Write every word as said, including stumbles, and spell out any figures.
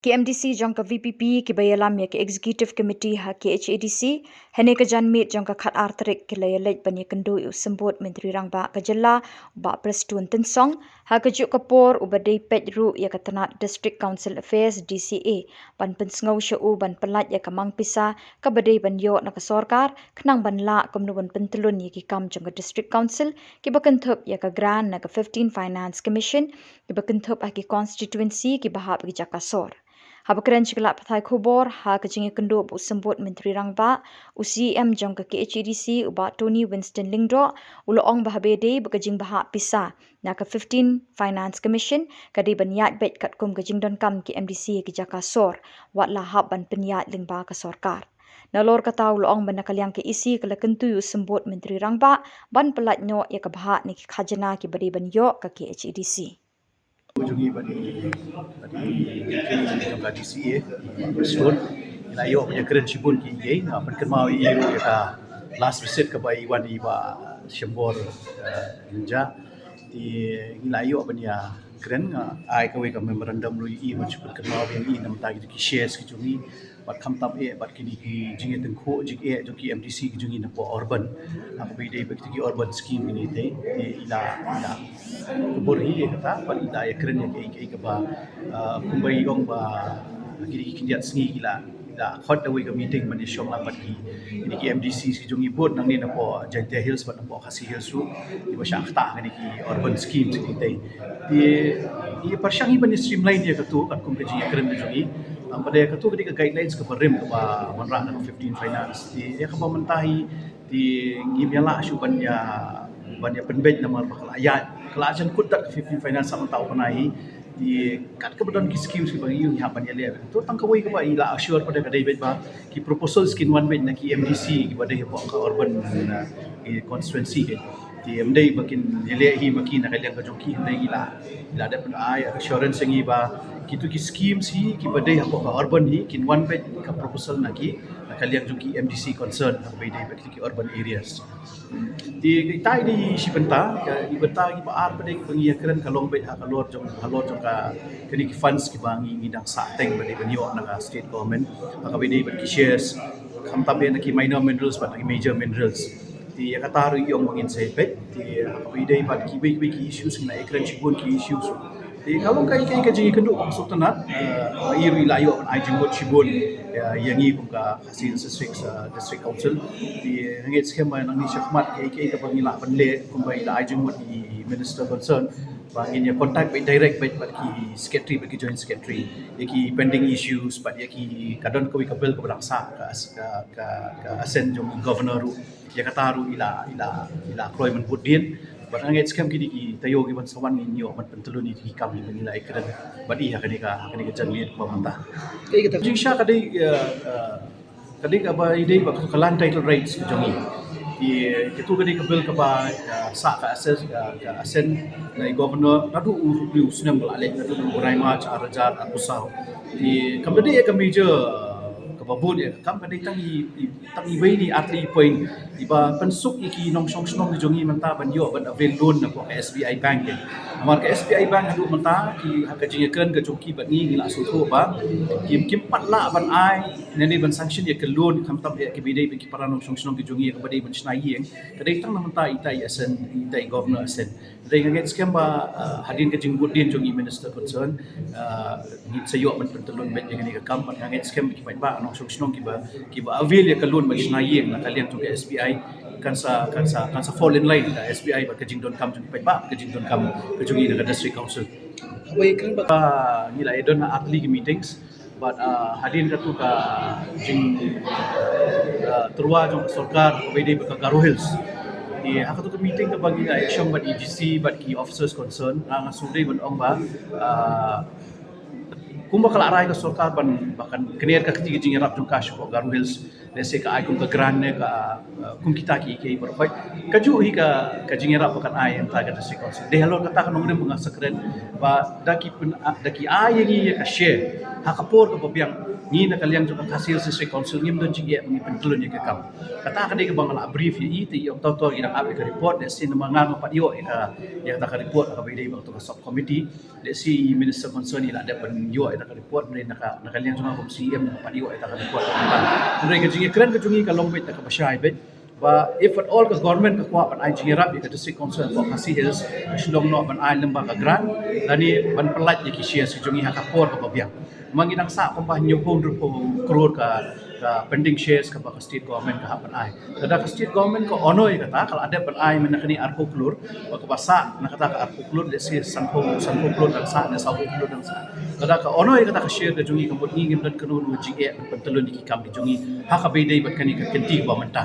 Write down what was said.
Ki M D C jong ka V P P kiba ïalam ïa ka Executive Committee ha K H A D C, hynne ka janmiet jong ka khatar tarik ki la ïaleit ban ïakynduh ïa u Symbud Myntri Rangbah ka jylla, u Bah Prestone Tynsong, ha kajuh ka por uba dei peit ruh ïa ka tnat District Council Affairs, D C A, ban pynsngew sha u ban pyllait ïa ka mang pisa kaba dei ban ïoh na ka sorkar, khnang ban lah kumno ban pyntlun ïa ki kam jong ka District Council kiba kynthup ïa ka grant na ka fifteen Finance Commission, kiba kynthup ha ki constituency kiba hap ki jaka sor. Haba kren sha ki lad pathai khubor ha ka jingïakynduh bad u Symbud Myntri Rangbah, u C E M jong ka K H A D C, u Bah Tony Winston Lyngdoh, u la ong ba haba ïadei bad ka jingbahap pisa na ka fifteen Finance Commission ka dei ban ïaid beit katkum ka jingdonkam ki M D C ha ki jaka sor, wat la hap ban pynïaid lyngba ka sorkar. Nalor kata u la ong ba na ka liang ka E C ka la kyntu ïa u Symbud Myntri Rangbah ban pyllait noh ïa ka bhah na ki khajna kiba dei ban ïoh ka K H A D C. Jong ngi ba dei, ba dei jong ka D C A, Prestone. Ngi la ïoh ban ïakren shibun ki, ngi la pynkynmaw ïa i ruh ïa ka last visit kaba i wan i Bah Shembor, eh, Lynja. Te ngi la ïoh ban ïakren, nga ai kawei ka memorandum ruh ïa i ban shu pynkynmaw ïa i na bynta ki shares ki jong ngi. Bad khamtam eh bad kine ki jingïatyngkhuh jingeh jong ki M D C ki jong ngi napoh urban. Ha kaba ïadei bad kita ki urban scheme kine te, te i la, i la kubur hi ïa kata bad i la ïakren ïa kaei kaei kaba, ah, kumba i ong ba kine ki khyndiat sngi ki la, i la khot da kawei ka meeting ban ïashong lang bad ki, kine ki M D C ki jong ngi bun nangne napoh Jaintia Hills bad napoh Khasi Hills ruh, kiba shah ktah kine ki urban schemes kine te. Te i pyrshang i ban ïa streamline ïa katu katkum ka jingïakren ka jong i. Tang ba dei katu ka dei ka guidelines kaba rim kaba wanrah na ka fifteen Finance. Te ïa kaba mynta hi te ngim ïa lah shuh ban ïa, ban ïa pynbeit namar ba ka la ïaid, ka la jan kut tat ka fifteen Finance ha mynta u bnai hi. Te kat kaba don ki schemes kiba ngi hap ban ïaleh. To tang kawei kaba i la assure ba dei ka dei beit ba ki proposals kin wan beit na ki M D C kiba dei hapoh ka urban, uh, ki constituency ki. Te ym dei ba kin ïaleh hi ma ki na ka liang ka jong ki, hynrei i la, i la dep ban ai assurance ïa ngi ba kitu ki schemes hi kiba dei hapoh ka urban hi kin wan beit ka proposal na ki, na ka liang jong ki M D C concern, kaba dei beit ki urban areas. Te kita i dei shi bynta, ka i bynta kiba ar pat dei kiba ngi ïakren ka long beit ha ka lor jong, ha lor jong ka, kine ki funds kiba ngi, ngi dang sah teng ba dei ban ïoh na ka state government, ha kaba dei bad ki shares, khamtam eh na ki minor minerals bad na ki major minerals. Te ïa kata ruh i ong ba ngin sa peit, te ha kaba ïadei bad kiwei kiwei ki issues, ngi la ïakren shibun ki issues. Te ka long kaei kaei ka jingïakynduh kaba sngewtynnat, eh, i ruh i la ïoh ban ai jingmut shibun, eh, ïa ngi kum ka Khasi Hills District, eh, District Council. Te nga ngeit skhem ba nangne shakhmat kaei kaei kaba ngi lah ban leh kumba i la ai jingmut i Minister concern, ba ngin ïa contact beit direct beit bad ki secretary bad ki joint secretary ïa ki pending issues bad ïa ki, ka don kawei ka bill kaba dang sah ka, ka, ka, ka assent jong governor ruh. Ïa kata ruh i la, i la, i la kloi mynbud dien. Bad nga ngeit skhem kine ki taïew kiban sa wan ngin ïoh ban pyntlun ïa ki kam kiba ngi la ïakren bad i ha kane ka, ha kane ka janmiet ba mynta. Ka dei kata. Jingshisha ka dei, eh, eh, ka dei kaba ïadei bad ka land title rights ka jong ngi. Te katu ka dei ka bill kaba, eh, sah ka assess, eh, ka assent na i governor naduh u, u snem ba la leit, naduh u bnai March ar hajar arphew saw. Te kam da dei ka major, eh, kaba bun ïa ka kam, ka dei tang i, i tang iwei ne artylli i point iba pynsuk ïa ki nongshong shnong ki jong ngi mynta ban ïoh ban avail loan napoh ka S B I Bank. Namar ka S B I Bank haduh mynta ki, ha ka jingïakren ka jong ki bad ngi, ngi la sngewthuh ba kim, kim pat lah ban ai ne ban sanction ïa ka loan khamtam ïa kiba dei bad ki para nongshong shnong ki jong ngi kaba dei ban shna ïing. Ka dei tang na mynta ita i assent, ita i governor assent. Dei nga ngeit skhem ba, ah, hadien ka jingbud dien jong i minister concern, ah, ngin sa ïoh ban pyntlun beit ïa kane ka kam, bad nga ngeit skhem ki paidbah nongshong shnong kiba, kiba avail ïa ka loan ban shna ïing na ka liang jong ka S B I kan sa, kan sa, kan sa fall in line ka S B I bad ka jingdonkam jong ki paidbah, ka jingdonkam ka jong i na ka district council. Wei kren ba, ah, ngi la ïa don ha artylli ki meetings. Bad, ah, hadien katu ka jing, ah, tyrwa jong ka sorkar kaba ïadei bad ka Garo Hills. Te ha katu ka meeting kaba ngi la ïashong bad i D C bad ki officers concern, nga, nga sngewdei ban ong ba, ah, kumba ka la rai ka sorkar ban, ba kan kner ka kti ka jingïarap jong ka sha ka Garo Hills. Lehse ka ai kum ka grant ne ka, uh, kum kita ki, ki baroh. Kajuh hi ka, ka jingïarap ba kan ai ïa ka district council. Dei halor kata ka nongrim ba nga sa kren ba da ki pyn, ah, da ki ai ïa ngi ïa ka share ha ka por kaba biang, ngi na ka liang jong ka Khasi Hills District Council ngim don jingeh ba ngi pyntlun ïa ka kam. Kata ka dei kaba nga la brief ïa i, te i ong to to i dang ap ïa ka report, lehse namar nga ngam pat ïoh ïa ka, ïa kata ka report kaba ïadei bad ka sub committee. Lehse i minister concern i la dep ban ïoh ka report, hynrei na ka, na ka liang jong nga kum C E M pat ïoh ïa ka report. Hynrei ka jingïakren ka jong ngi ka long beit da kaba shai beit. Ba if at all ka government ka kwah ban ai jingïarap ïa ka District Council Hapoh Khasi Hills, ka shu long noh ban ai lyngba ka grant lane ban pyllait ïa ki shares ki jong ngi ha ka por kaba biang. Ma ngi dang sah kumba hynñiewphew hynriewphew klur ka, ka pending shares kaba ka state government ka hap ban ai. Lada ka state government ka ono ïa kata, ka la dep ban ai mynta kane arphew klur, ba kaba sah na kata ka arphew klur, let's say sanphew, sanphew klur dang sah ne sawphew klur dang sah. Lada ka ono ïa kata ka share ka jong ngi, ka mut ngi ngim don kano kano jingeh ban pyntylun ïa ki kam ki jong ngi ha kaba ïadei bad kane ka kynti kaba mynta.